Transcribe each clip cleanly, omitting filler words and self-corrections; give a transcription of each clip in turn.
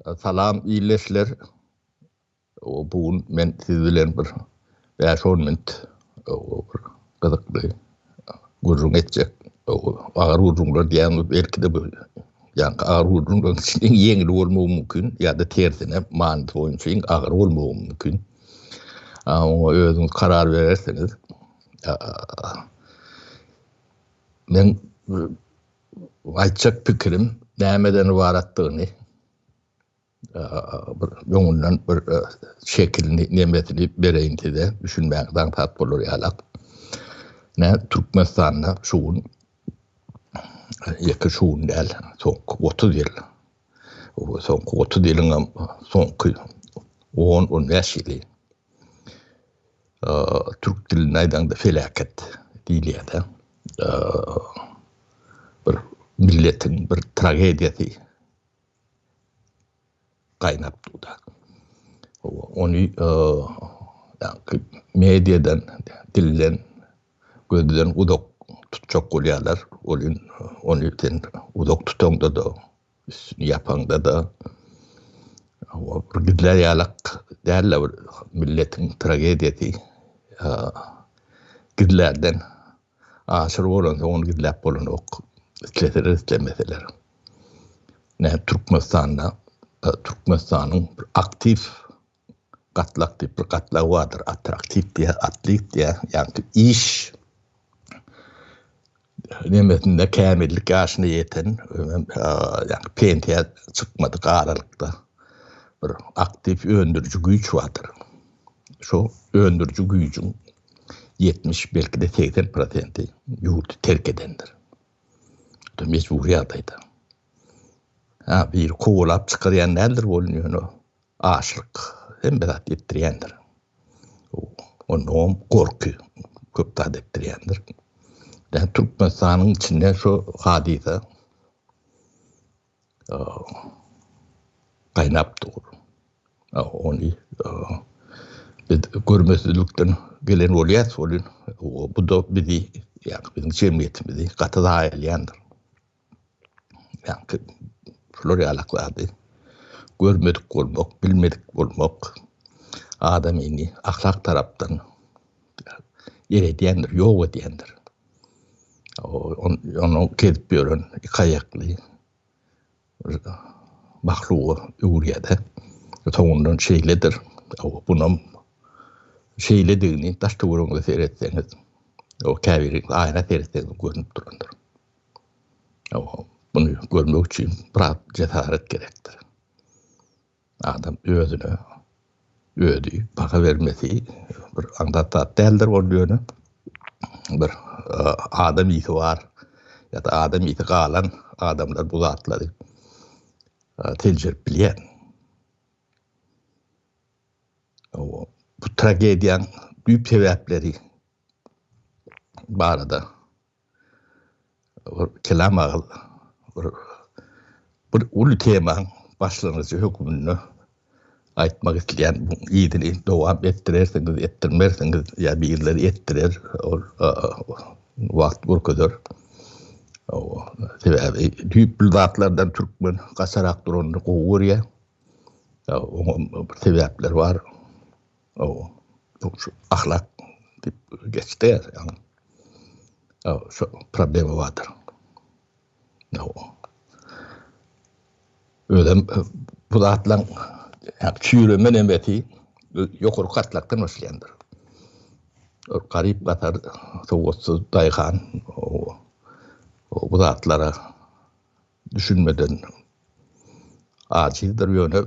Salam ildeşler. Bu gün men siz bilen bir 5-10 minut bir gyzykly gürrüň etjek. Agyr gürrüňler diýen belki-de bu ýaňky agyr gürrüňleriň içinde iň ýeňili bolmagy mümkin ýa-da tersine manysy boýunça iň agyr bolmagy mümkin. Oňa özüňiz karar berersiňiz. Men aýtjak pikirim nämeden ybaratdygyny bir öňünden bir şekilini, nemesini bereýin size, düşünmäňiz aňsat bolar ýalak. Ne Türkmenistanda şu gün ýeke şu gün däl, soňky 30 ýyl. Soňky 30 ýylyň hem soňky 10-15 ýyly türk dilinde aýdaňda feläket diýilýär-de. Bir milletiň bir tragediýasy gaýnap dur-da. Ony ýaňky mediadan, dilden, gözden uzak tutjak bolýarlar. Ony ony sen uzak tutaňda-da, üstüni ýapaňda-da bir gizlär ýalak däl-de bir milletiň tragediýasy gizlärden aşyr bolansoň ony gizläp bolanok. Isleseler islemeseler. Nä Türkmenistanda Türkmenistanyň bir aktiw gatlak diýip bir gatlagy bardyr. Attraktiw diýýär, atlik diýýär. Ýagny iş nemesinde kämillik ýaşyna ýeten, ýagny pensiýa çykmadyk aralykda bir aktiw öndüriji güýç bardyr. Şo öndüriji güýjüň 70 belki-de 80 prosenti ýurdy terk edendir. Bu mejbury ýagdaýda. Ha, biri kowalap çykarýan däldir bolun ýöne açlyk hemme zat etdirýändir. Onnoňam gorky köp zat etdirýändir. Yani Türkmenistanyň içinde şu hadysa gaýnap dur. Ony biz görmesizlikden gelen bolýas welin, bu-da bizi, ýagny biziň jemgyýetimizi gaty zaýalaýandyr. Ýagny şular ýalak zady görmedik bolmak, bilmedik bolmak adamyny ahlak tarapdan eredýändir, ýok edýändir. Ony gezip ýören iki aýakly mahluga öwürýär-de. Soňundan şeýledir. Bunam şeýledigini daş-töweregiňize seretseňiz, o käbiriňiz aýna seretseňiz görnüp durandyr. Muny görmek üçin biraz jesaret gerekdir. Adam özüne özi baha bermesi bir aňsat zat däldir ol ýöne bir adam ýiti bar ýa-da adam ýiti galan adamlar bu zatlary seljerip bilýär. Bu tragediýanyň düýp sebäpleri barada Bir kelam agyz bir bir uly temaň başlangyjy hökmünde aýtmak isleýän bu yzyny dowam etdirersiňiz, etdirmersiňiz ýa birileri etdirer, ol wagt görkezer. Sebäbi düýpli zatlardan türkmen gaçarak duranyny gowy görýär. Oňa bir sebäpler bar. Şu ahlak diýip geçdi. Şu problema bardyr. Özem bu zatlaryň çüýreme nemesi ýokary gatlakdan başlaýandyr. Garyp gatar sowatsyz daýhan bu zatlara düşünmeden ajizdir ýöne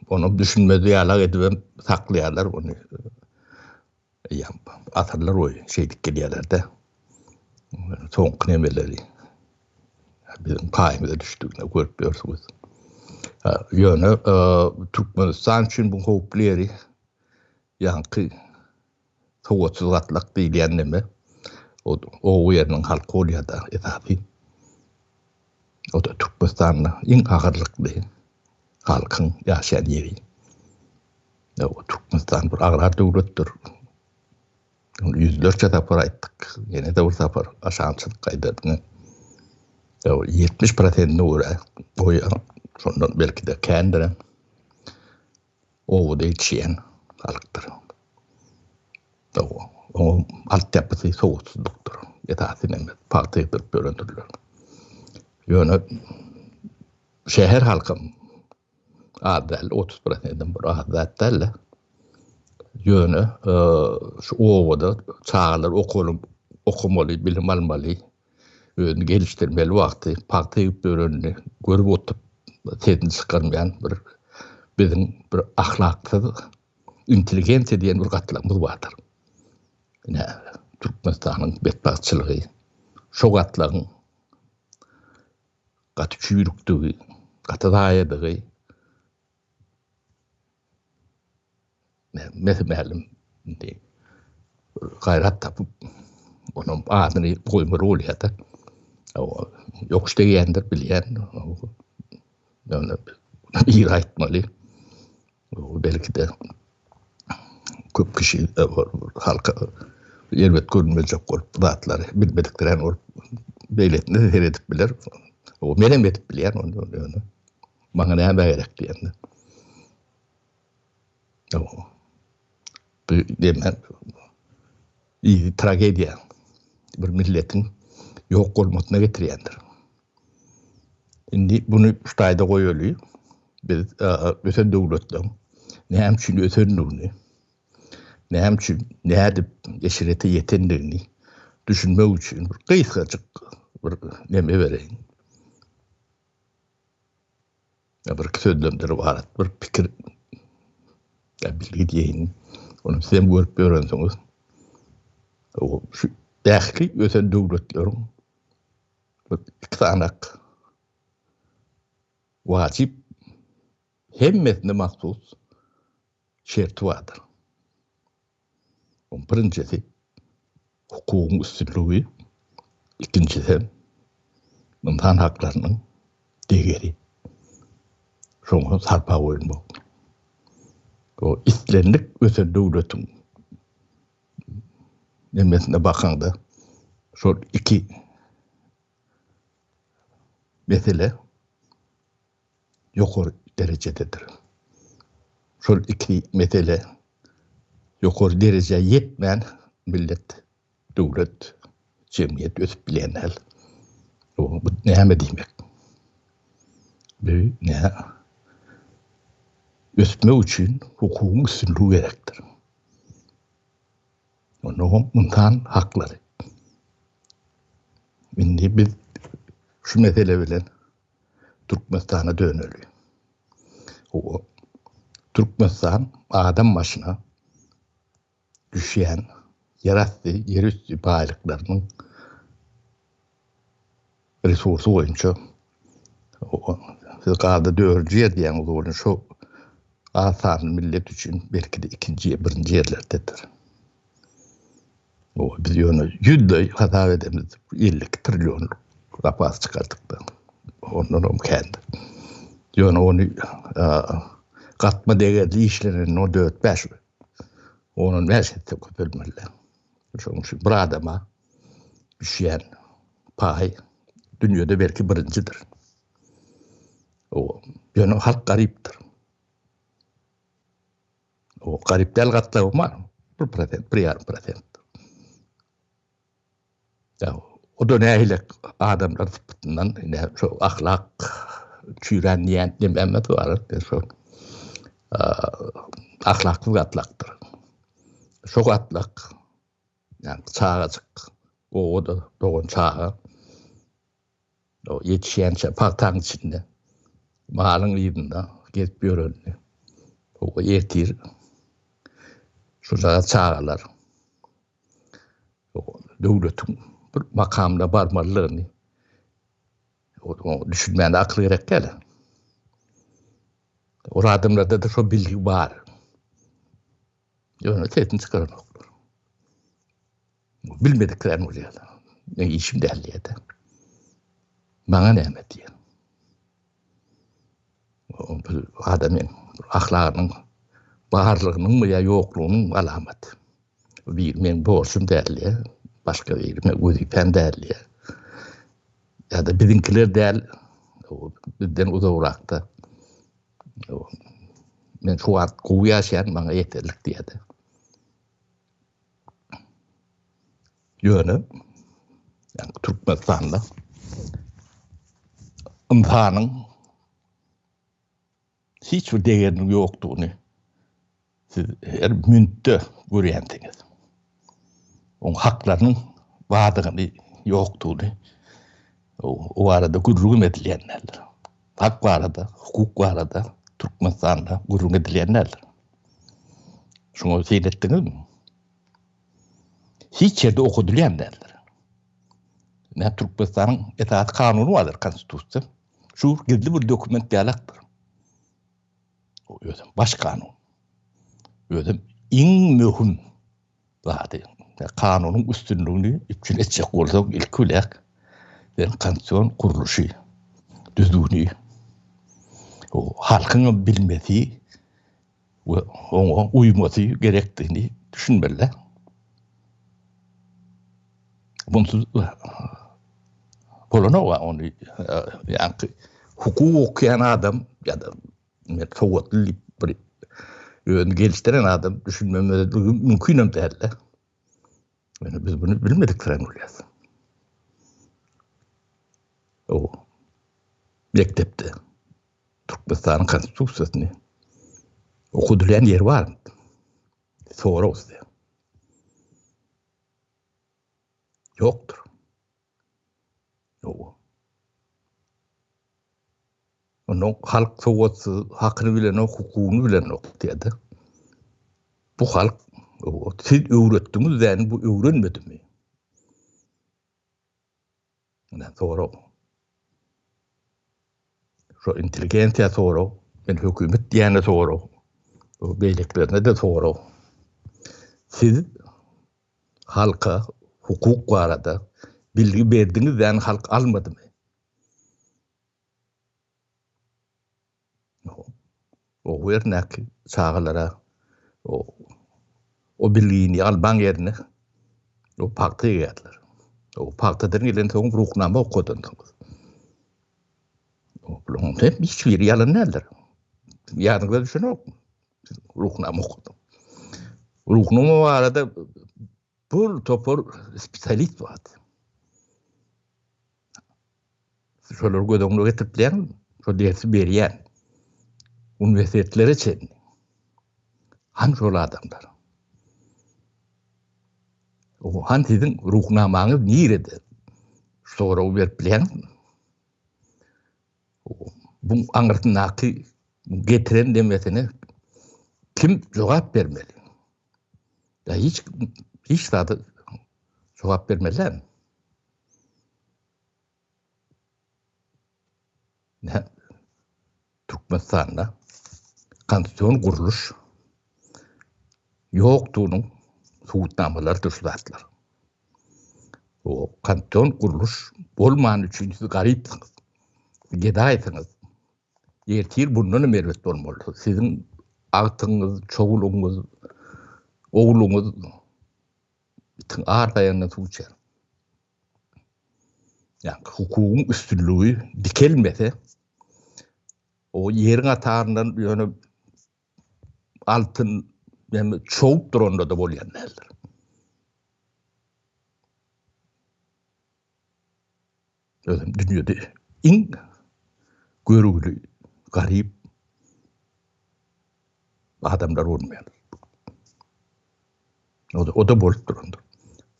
ony düşünmez ýalak edibem saklaýarlar ony. Eýýäm asyrlar boýy şeýdip gelýärler-de. Soňky nemeleri biziň paýymyza düşdügini görüp ýörsüňiz. Ýöne Türkmenistan üçin bu howply ýeri ýaňky sowatsyz gatlak diýilýän neme o oba ýeriniň halky bolýar-da esasy. O-da Türkmenistanda iň agyrlykly halkyň ýaşaýan ýeri. Türkmenistan bir agrar döwletdir. Ony ýüzlerçe sapar aýtdyk. Ýene-de bir sapar aşançylyk aýdaryn. 70 prosentine görä goýa. Şondan belki-de kändirem. Obada ýetişýän halkdyr. Oňa altyapysy sowatsyzlykdyr. Esasy neme pagta ýygdyryp ýörendirler. Ýöne şäher halkam az däl, 30 prosentim bir az zat däl-de. Ýöne şu obada çagalar okaly, okamaly, bilim almaly, özüni gelişdirmeli wagty pagta ýygyp ýörenini görüp oturyp sesini çykarmaýan bir biziň bir ahlaksyz intelligensiýa diýen bir gatlagymyz bardyr. Ine, Türkmenistanyň betbagtçylygy şo gatlagyň gaty çüýrükdigi, gaty zaýadygy mese-mälim indi gaýrat tapyp onuň adyny goýmaly bolýar-da. Ýokuş degýändir bilýän. Ýöne biri aýtmaly. Belki-de köp kişi halka erbet görünmejek bolup bu zatlary bilmedikdirän bolup beýlesine seredip biler. Menem edip bilýän ony ýöne. Maňa näme gerek diýende. Bu diýmek yzy tragediýa bir milletiň ýok bolmasyna getirýändir. Indi buny şu taýda goýaly. Biz ösen döwletleriň näme üçin ösendigini, näme üçin nädip eşrete ýetendigini düşünmek üçin bir gysgajyk bir neme bereýin. Bir sözlemden ybarat bir pikir ýa bilgi diýeýin. Ony siz hem görüp ýörensiňiz. Şu ähli ösen döwletleriň bir iki sanak wajyp hemmesine mahsus şerti bardyr. Onuň birinjisi hukugyň üstünligi, ikinjisem ynsan haklarynyň degeri. Şoňa sarpa goýulmak. O islendik ösen döwletiň nemesine bakaňda şol iki mesele ýokary derejededir. Şol iki mesele ýokary derejä ýetmän millet, döwlet, jemgyýet ösüp bilýän däl. Bu näme diýmek? Bu nä? Ösmek üçin hukugyň üstünligi gerekdir. Onnoňam ynsan haklary. Indi biz şu mesele bilen Türkmenistana döneli. O Türkmenistan adam başyna düşýän ýerasty, ýerüsti baýlyklarynyň resursy boýunça siz gazda dördünji ýer diýýäňiz welin şo az sanly millet üçin belki-de ikinji, birinji ýerlerdedir. O biz ýöne ýüzde hasap edemiz 52 trillion zapas çykardyk da. Ondan hem kändir. Ýöne ony gatma degerli işlenen o 4-5 ondan 5 etse köpelmeli. Şonuň üçin bir adama düşýän paý dünýede belki birinjidir. O ýöne halk garypdyr. O garyp däl gatlagy bar. 1%, 1,5%. Ya o da nähili adamlar sypatyndan ine şu ahlak çüýrän diýen dememez bar. Şu ahlaksyz gatlakdyr. Şu gatlak yani çagajyk obada dogan çaga O ýetişýänçä pagtaň içinde, malyň yzynda gezip ýörenini, o ertir şujagaz çagalar döwletiň bir makamyna barmalydygyny düşünmäne akyl gerek däl. Ol adamlarda-da şo bilgi bar. Ýöne sesini çykaranoklar. Bilmediklerini bolýarlar. Men işim däl diýýär. Maňa näme diýýär. O bir adamyň ahlagynyň barlygynyň ýa ýoklugynyň alamaty. Bir men borçum däl diýýär. Başga biri men wezipäm däl diýýär. Ýa-da biziňkiler däl. Bizden uzagrakda. Men şu wagt gowy ýaşaýan, maňa ýeterlik diýýärdi. Ýöne ýagny Türkmenistanda ynsanyň hiç bir degeriniň ýokdugyny siz her müntte görýänsiňiz. Oň haklarynyň bardygyny, ýokdugyny o barada gürrüňem edilýän däldir. Hak barada, hukuk barada Türkmenistanda gürrüň edilýän däldir. Şuňa syn etdiňizmi? Hiç ýerde okadylýan däldir. Nä Türkmenistanyň esasy kanuny bardyr, konstitusiýa. Şu gizli bir dokument ýalakdyr. O özem baş kanun. Özem iň möhüm zady. Kanunyň üstünligini üpjün etjek bolsak, ilki bilen sen konstitusion gurluşy, düzgüni, o halkyň bilmesi we oňa uýmasy gerekdigini düşünmeli. Bunsuz bolanok ony ýaňky hukuk okaýan adam ýa-da men sowatly diýip bir özüni gelişdiren adam düşünmemezligi mümkin hem däldi. Ýöne biz bunu bilmedik bilen bolýar. O mekdepde Türkmenistanyň konstitusiýasyny okadylýan ýeri barmy? Sorag size. Ýokdur. Ýok. Ondan halk sowatsyz, hakyny bilenok, hukugyny bilenok diýdi. Bu halk siz öwretdiňiz däni bu öwrenmedimi? Ine sorag. Şo intelligensiýa sorag, men hökümet diýene sorag, beýlekilerine-de sorag. Siz halka hukuk barada bilgi berdiňiz däni halk almadymy? O ýerindäki çagalara o o bilgini almaň ýerine o pagta egýärdiler. O pagtadan gelen soň ruhnama okadansyňyz. O bularyň hem hiç biri ýalan däldir. Ýadyňyza düşenokmy? Ruhnama okadyň. Ruhnama barada bir topar spesialist bardy. Şolary göz öňüne getirip bilýäňizmi? Şo dersi berýän uniwersitetlere çenli. Hany şol adamlar? O han siziň ruhnamaňyz nirede? Şu soragy berip bilýäňizmi? Bu aňyrsyndaky getiren demesine kim jogap bermeli? Ya hiç hiç zada jogap bermeli. Ne? Türkmenistanda konstitusion gurluş ýokdugynyň subutnamalarydyr şu zatlar. O konstitusion gurluş bolmany üçin siz garypsyňyz, gedaýsyňyz. Ertir bundan hem erbet bolmaly. Siziň agtygyňyz, çowlugyňyz, ogluňyz itiň ar daýandan suw içer. Ýa hukugyň üstünligi dikelmese, o ýeriň ataryndan ýöne altyn näme çowup duranda-da bolýan däldir. Özem dünýede iň görgüli, garyp adamlar bolmaýar. O-da, o-da bolup durandyr.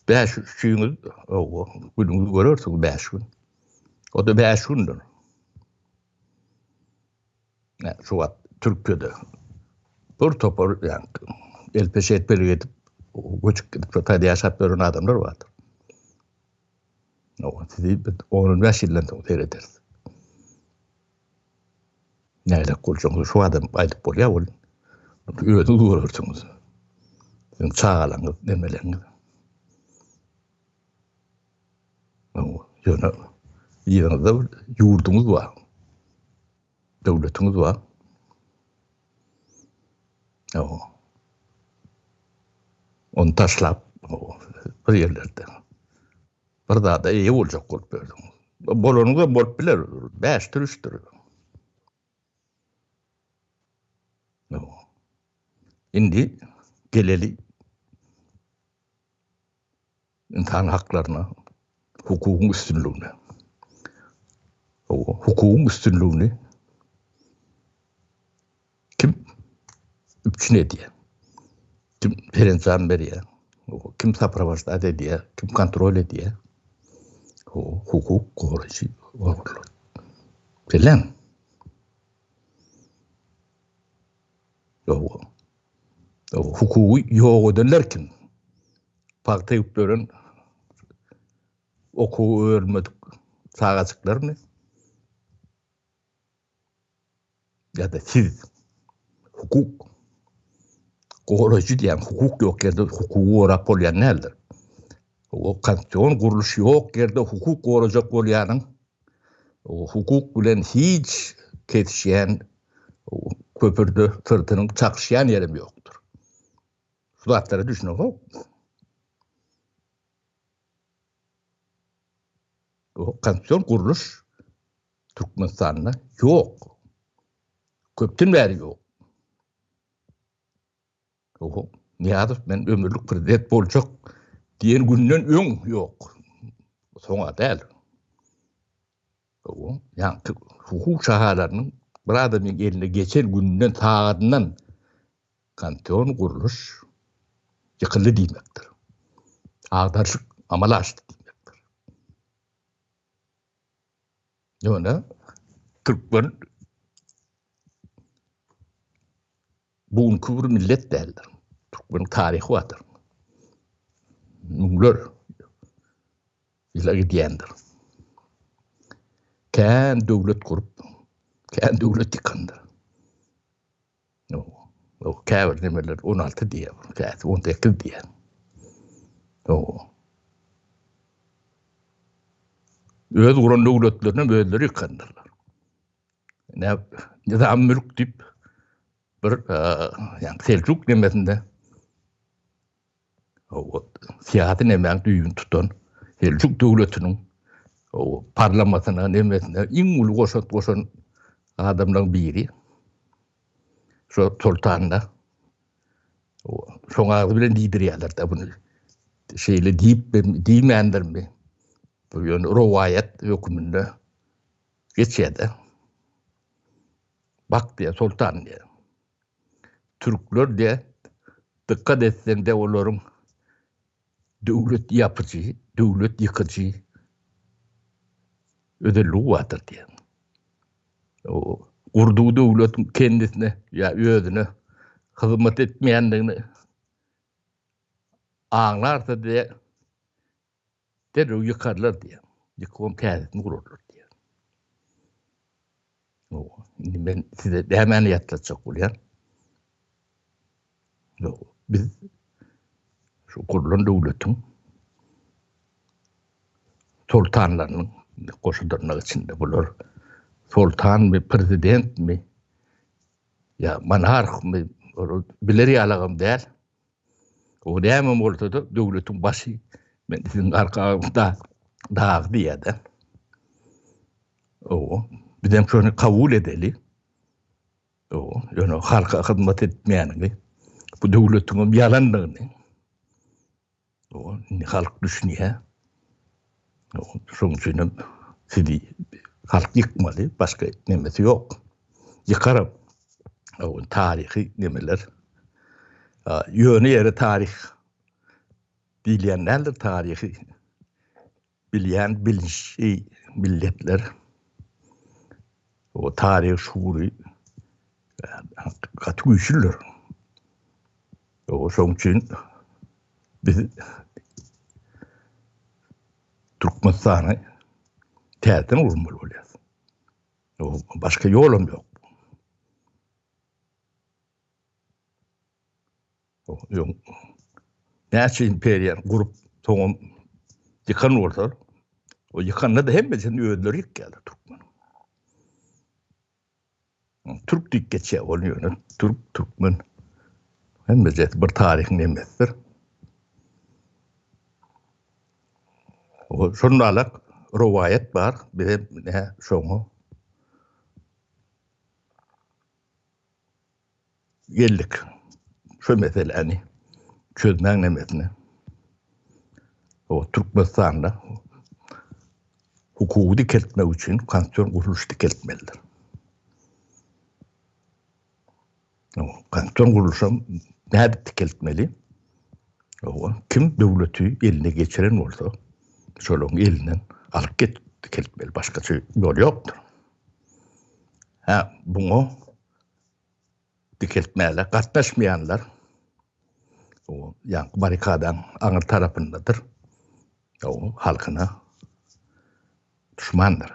Bäş üçüňiz, o, günüňizi görersiňiz bäş gün. O-da bäş gündür. Ýa, şu wagt Türkiýede bir topar ýa, elpeş elpelik edip, göçüp gidip, şo taýda ýaşap ýören adamlar bardyr. O, sizi biz on-on bäş ýyldan soň serederis. Nähili boljagyny şu adam aýdyp bolýar ol. Özüňiz görersiňiz. Siziň çagalaryňyz, nemeleriňiz. Ýöne ýygyňyzda bir ýurduňyz bar. Döwletiňiz bar. Ony taşlap bir ýerlerde bir zada eýe boljak bolup ýörsüňiz. Bolanyň da bolup biler. Bäşdir, üçdür. Indi geleli ynsan haklaryna, hukugyň üstünligine. Hukugyň üstünligini kim üpjün edýär? Kim serenjam berýär? Kim soprowaždat edýär? Kim kontrol edýär? Hukuk goraýjy organlar. Bilen. Ýok. Hukugy ýok edenler kim? Pagta ýükleren okuwy öwrenmedik çagajyklarmy? Ýa-da siz hukuk goraýjy diýen hukuk ýok ýerde hukugy gorap bolýan däldir. O konstitusion gurluş ýok ýerde hukuk gorajak bolýanyň hukuk bilen hiç kesişýän köpürde syrtynyň çakyşýan ýerem ýokdur. Şu zatlara düşüneňok. O konstitusion gurluş Türkmenistanda ýok. Köpden bäri ýok. Oho, Nyýazow men ömürlik prezident boljak diýen günden öň ýok. Soňa däl. Oho, ýaňky hukuk şahalarynyň bir adamyň eline geçen gününden, sagadyndan konstitusion gurluş ýykyldy diýmekdir. Agdaryşyk amala aşdy diýmekdir. Ýöne türkmen bu günki bir millet däldir. Türkmeniň taryhy bardyr. Müňler ýyla gidýändir. Kän döwlet gurup, kän döwlet ýykandyr. O käbir nemeler 16 diýýär, käsi 18 diýýär. O. Öz guran döwletlerini özleri ýykandyrlar. Ne nizam mülk diýip bir ýa Seljuk nemesinde o syýasy nemäň düýbüni tutan Seljuk döwletiniň o parlamasyna nemesine iň uly goşant goşan adamlaryň biri şo soltanda şoň agzy bilen diýdirýärler-de bunu. Şeýle diýip diýmändirmi? Bu ýöne rowaýat hökmünde geçýär-de. Bak diýýär, soltan diýýär. Türkler diýýär, dykgat etseň de olaryň döwlet ýapyjy, döwlet ýykyjy özelligi bardyr diýýär. O gurdugy döwletiň kendisine ýa özüne hyzmat etmeýändigini aňlarsa diýýär, Derrew ýykarlar diýýär. Ýykybam täzesini gurarlar diýýär. Ýok, indi men size nämäni ýatlatjak bolýan? Ýok, biz şu gurlan döwletiň soltanlarynyň goşa dyrnak içinde bular soltanmy, prezidentmi, ýa monarhmy, biler ýalagam däl. O näme bolsa-da döwletiň başy men siziň arkaňyzda dagy diýýär-de. O, bizem şony kabul edeli. O, ýöne halka hyzmat etmeýänini, bu döwletiň hem ýalandygyny. O, indi halk düşünýär. O, şonuň üçin hem sizi halk ýykmaly, başga nemesi ýok. Ýykaram. O, taryhy nemeler. Ýöne ýere taryh diýilýän däldir, taryhy bilýän bilinçli milletler. O taryh şugury gaty güýçlüdir. O şoň üçin biz Türkmenistany täzeden gurmaly bolýar. Başga ýolam ýok. Ýok. Näçe imperiýany gurup, soňam ýykan bolsa, o ýykanda-da hemmesini özleri ýykýarlar türkmen. Türk diýip geçýär ol ýöne türk, türkmen hemmesi bir taryhyň nemesidir. O şonda alak. rowaýat bar, bizem ine şoňa geldik. Şu meseläni çözmäň nemesine. O Türkmenistanda hukugy dikeltmek üçin konstitusion gurluş dikeltmelidir. Konstitusion gurluşam nädip dikeltmeli? Kim döwleti eline geçiren bolsa, şolaryň elinden alyp get dikeltmeli. Başgaça ýol ýokdur. Hä, buňa dikeltmäge gatnaşmaýanlar o ýaňky barrikadaň aňyr tarapyndadyr. O halkyna duşmandyr.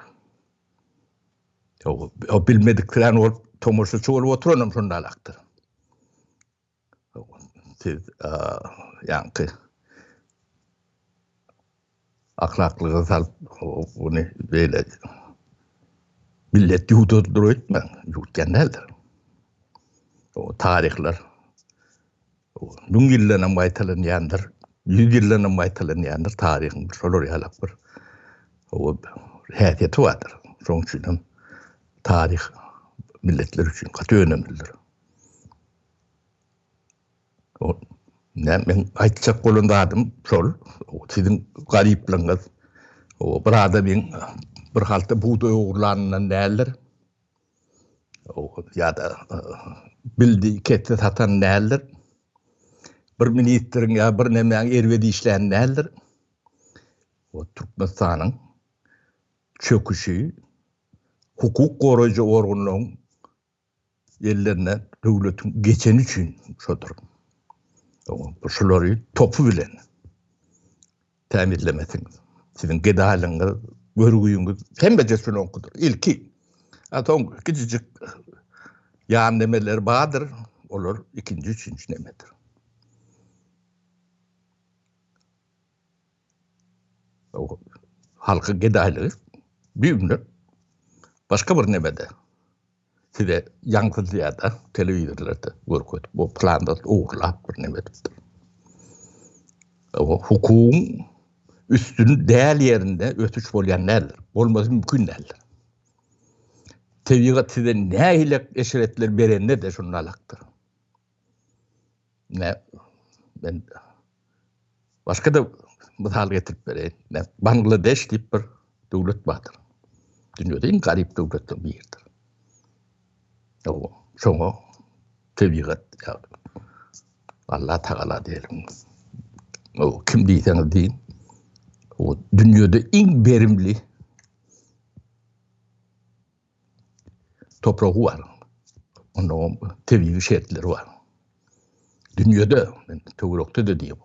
O bilmediksirän bolup tomaşaçy bolup oturanam şonda alakdyr. Siz ýaňky ahlaklyga salyp ony beýle millet ýuwdadyr öýtmäň. Ýuwutýan däldir. O taryhlar müň ýyldan hem gaýtalanýandyr, ýüz ýyldan hem gaýtalanýandyr taryhyň bir şolar ýalak bir o häsiýeti bardyr. Şonuň üçin hem taryh milletler üçin gaty önemlidir. Näme men aýtjak bolan zadym şol, siziň garyplygyňyz bir adamyň bir halta bugdaý ogurlanyndan däldir. Ýa-da bildi ketse satan däldir. Bir ministriň ýa bir nemäň erbet işläni däldir. O Türkmenistanyň çöküşi hukuk goraýjy organlaryň Ellerine döwletiň geçeni üçin şodur. Şulary topy bilen tämizlemesiňiz. Siziň gedaýlygyňyz, görgüňiz hemmeje şunuňkydyr. Ilki. A soň kiçijik ýan nemeler bardyr, olar ikinji, üçünji nemedir. Halkyň gedaýlygy düýbünden başga bir nemede. Size ýaňsyzýada telewizorlarda görkezip bu planda ogurlap bir neme edipdir. O hukugyň üstün däl ýerinde ösüş bolýan däldir. Bolmasy mümkin däldir. Tebigat size nähili eşretler berende de şunda alakdyr. Ne ben başga da mysal getirip bereýin. Ne Bangladeş diýip bir döwlet bardyr. Dünýäde iň garyp döwletleriň biridir. O şoňa tebigat ýa Allah Tagala diýelim. O kim diýseňiz diýiň. O dünýäde iň berimli Topragy bar. Onda tebigy şertleri bar. Dünýede, men töwerekde-de diýip,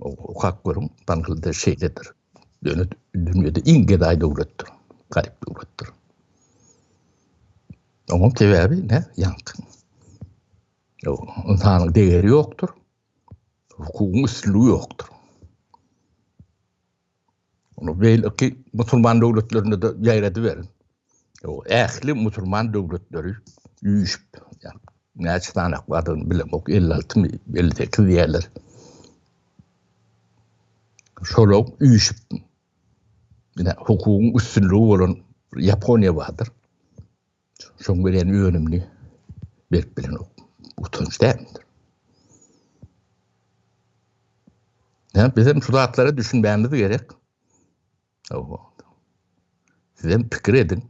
okap görüň, Bangladeş şeýledir. Ýöne dünýede iň gedaý döwletdir, garyp döwletdir. Onuň sebäbi ne? Ýaňky. Ynsanyň degeri ýokdur. Hukugyň üstünligi ýokdur. Ony beýleki musulman döwletlerinde-de ýaýradyberiň. Ähli musulman döwletleri üýşüp, näçe sany bardygyny bilemok, 56-my, 58 diýýärler. Şolar üýşüp, ine, hukugyň üstünligi bolan Ýaponiýa bardyr. Şoň berýän önümini berip bilenok. Utanç dälmidir? Ýa biz hem şu zatlara düşünmämiz gerek. Siz hem pikir ediň.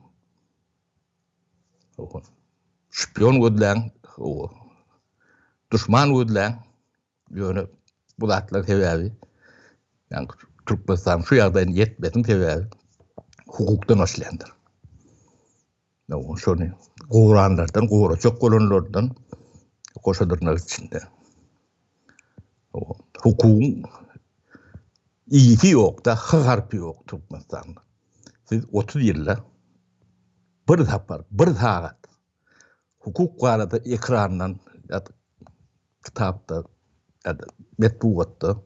Şpion gözläň, duşman gözläň. Ýöne bu zatlar sebäbi, ýagny Türkmenistan şu ýagdaýyna ýetmesiniň sebäbi hukukdan başlaýandyr. Şony goranlardan, gorajak bolanlardan goşa dyrnak içinde. Hukugyň ýiti ýok-da, h harpy ýok Türkmenistanda. Siz 30 ýylda bir sapar, bir sagat hukuk barada ekrandan ýa-da kitapda ýa-da metbugatda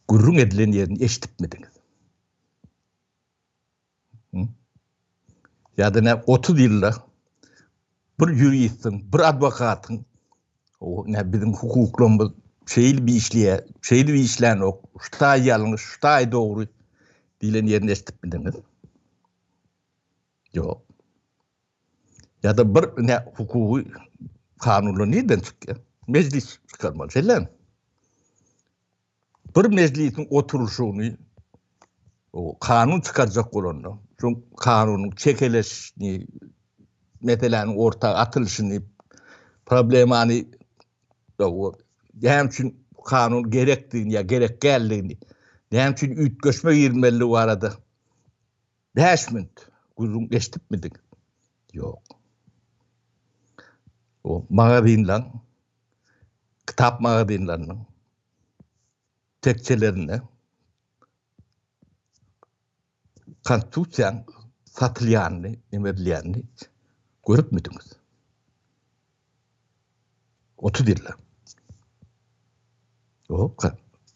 gürrüň edilen ýerini eşidipmidiňiz? Ýa-da nä 30 ýylda bir ýuristiň, bir adwokatyň o nä biziň hukuklarymyz şeýle bir işleýär, şeýle bir işlänok, şu taý ýalňyş, şu taý dogry. diýlen ýerini eşidipmidiňiz? Ýok. Ýa-da bir ne hukugy kanunlar nirden çykýar? Mejlis çykarmaly, şeýlemi? Bir mejlisiň oturylyşygyny o kanun çykarjak bolanda, şu kanunyň çekeleşini, meseläniň orta atylyşyny, problemany näme üçin kanun gerekdigini ýa gerek däldigini, näme üçin üýtgeşme girmelidigi barada 5 minut gürrüň eşidipmidiň? Ýok. O magazinleň, kitap magazinleriniň tekjelerinde konstitusiýaň satylýanyny, neme edilýänini görüpmidiňiz? 30 ýyllap. Ýok,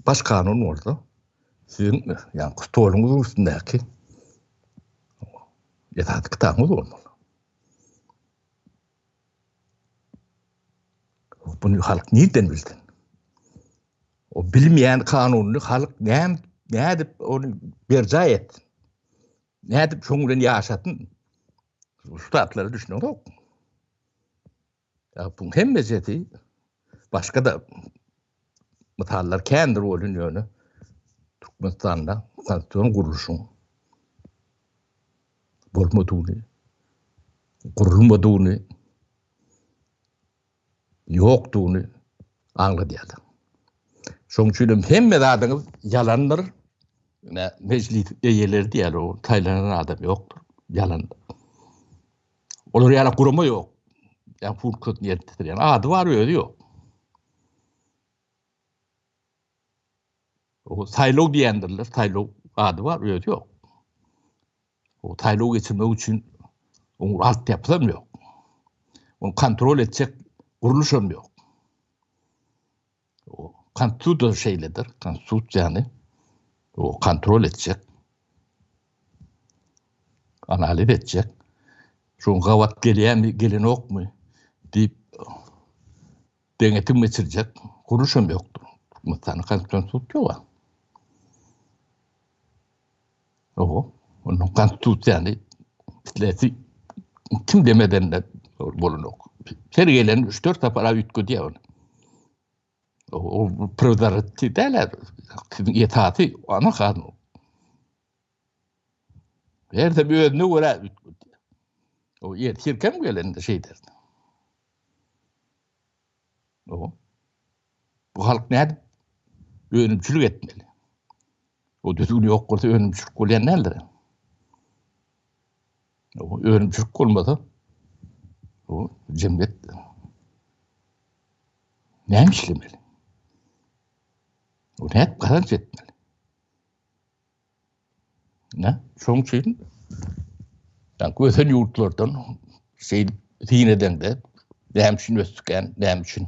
baş kanun bolsa, siziň ýa stoluňyzyň üstündäki esasy kitabyňyz bolmaly. Bunu halk nirden bilsin? O bilmeýän kanunyny halk näme nädip ony berjaý etsin? Nädip şoň bilen ýaşasyn? Şu zatlara düşünenok. Ya bu hemmesi başga da mysallar kändir bolun ýöne Türkmenistanda konstitusion gurluşyň bolmadygyny, gurulmadygyny, ýokdugyny aňladýarlar. Şonuň üçin hem hemme zadyňyz ýalandyr. Ine, mejlis eýeleri diýýär, o saýlanan adam ýokdur, ýalan. Olar ýaly gurama ýok. Ýa funksiýasyny ýerine ýetirýän ady bar, özi ýok. O saýlaw diýendirler, saýlaw ady bar, özi ýok. O saýlaw geçirmek üçin oň altyapysam ýok. Ony kontrol etjek gurluşam ýok. O konstitusiýa şeýledir, konstitusiýany o kontrol etjek, analiz etjek, şoň gabat gelýärmi, gelenokmy diýip deňetim geçirjek gurluşam ýokdur. Türkmenistanda konstitusion sud ýok. Oho, onuň konstitusiýany islesi kim demeden-de bolanok. Her gelen 3-4 sapar üýtgedýär ony. O prezerwativ däl, siziň esasy ana kanun. Her de özüne görä üýtgedýär. O ertir kim gelende şeýder. O. Bu halk nädip önümçilik etmeli? O düzgün ýok bolsa önümçilik bolýan däldir. O önümçilik bolmasa o jemgyýet näme işlemeli? O nädip gazanç etmeli? Ne? Şonuň üçin ýa ösen ýurtlardan şeýdip syn edeňde näme üçin ösdükän, näme üçin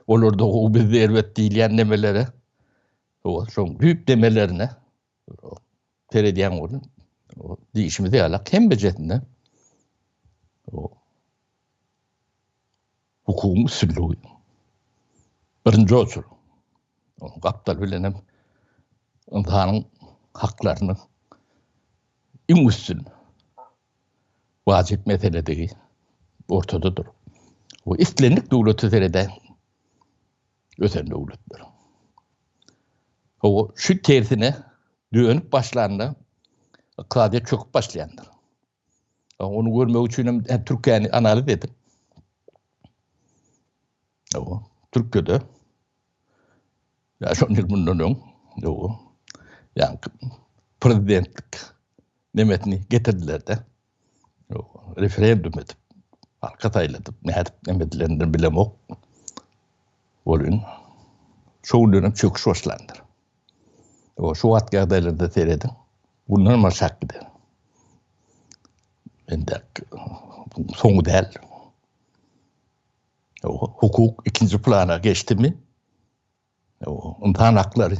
olarda gowy bizde erbet diýilýän nemelere o şoň düýp demelerine seredýän bolun. O diýişimiz ýalak hemmejesinde o hukugyň üstünligi birinji oçur. Onuň gapdal bilen hem ynsanyň haklarynyň iň üstün wajyp meseledigi ortadadyr. O islendik döwlete seredäň ösen döwletler. O şu tersine dönüp başlanda ykdysadyýet çöküp başlaýandyr. Ony görmek üçin hem Türkiýäni analiz edip. Owa, Türkiýede ýa şon ýyl mundan öň, owa, ýa prezidentlik nemesini getirdiler-de. Owa, referendum edip, halka saýladyp, nädip neme edilenini bilemok. Welin, şo günden hem çöküş başlandyr. Owa, şu wagt ýagdaýlarda serediň, bundan aşak gider. Entek soňy däl. Hukuk ikinji plana geçdimi? Ynsan haklary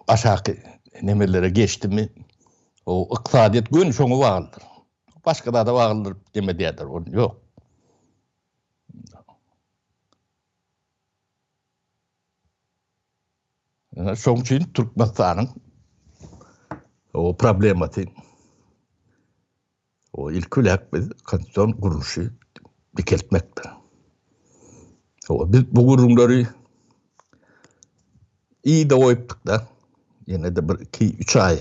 aşaky nemelere geçdimi? O ykdysadyýet göni şoňa baglydyr. Başga zada baglydyr deme diýerler, ol ýok. Şoň üçin Türkmenistanyň. O problemasy o ilki bilen biz konstitusion gurluşy dikeltmekdir. O biz bu gürrüňleri iyi-de goýupdyk-da. Ýene-de bir 2 3 aý.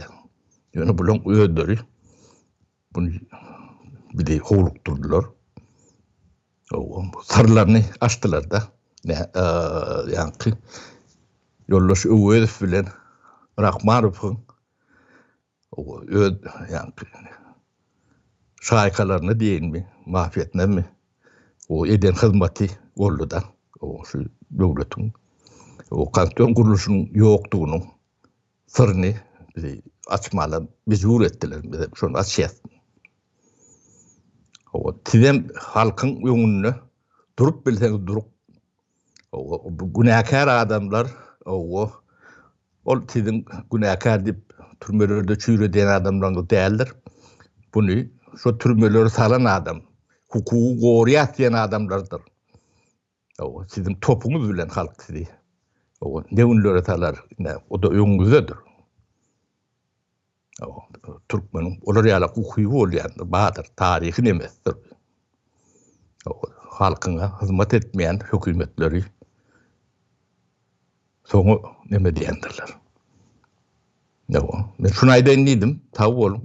Ýöne bulaň özleri Buny bizi howlukdyrdylar. Syrlaryny açdylar-da. Ýaňky ýoldaş Öwezow bilen Rahmanowyň öz ýaňky şaýkalaryna diýeýinmi, mafiýasyna o eden hyzmaty boldy-da. Şu döwletiň o konstitusion gurluşynyň ýokdugynyň syryny bizi açmana mejbur etdiler. Biz hem şony açýas. Hawa, sizem halkyň öňünde durup bilseňiz durup. Hawa, bu günäkär adamlar, hawa, ol siziň günäkär diýip türmelerde çüýredýän adamlaryňyz däldir. Buny şo türmelere salan adam, hukugy goraýas diýen adamlardyr. Hawa, siziň topuňyz bilen halk sizi hawa, ne günlere salar, ine, o-da öňüňizdedir. Hawa, türkmeniň olar ýaly ukyby bolýandyr, bardyr, taryhy nemesdir. Hawa, halkyňa hyzmat etmeýän hökümetleri soňa neme diýendirler. Hawa, men şuny aýdaýyn diýdim, sag boluň.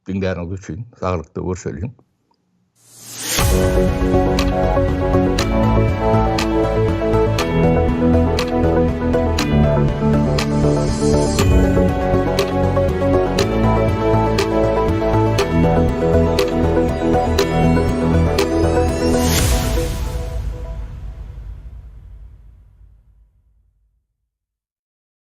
Diňläniňiz üçin saglykda görşeliň.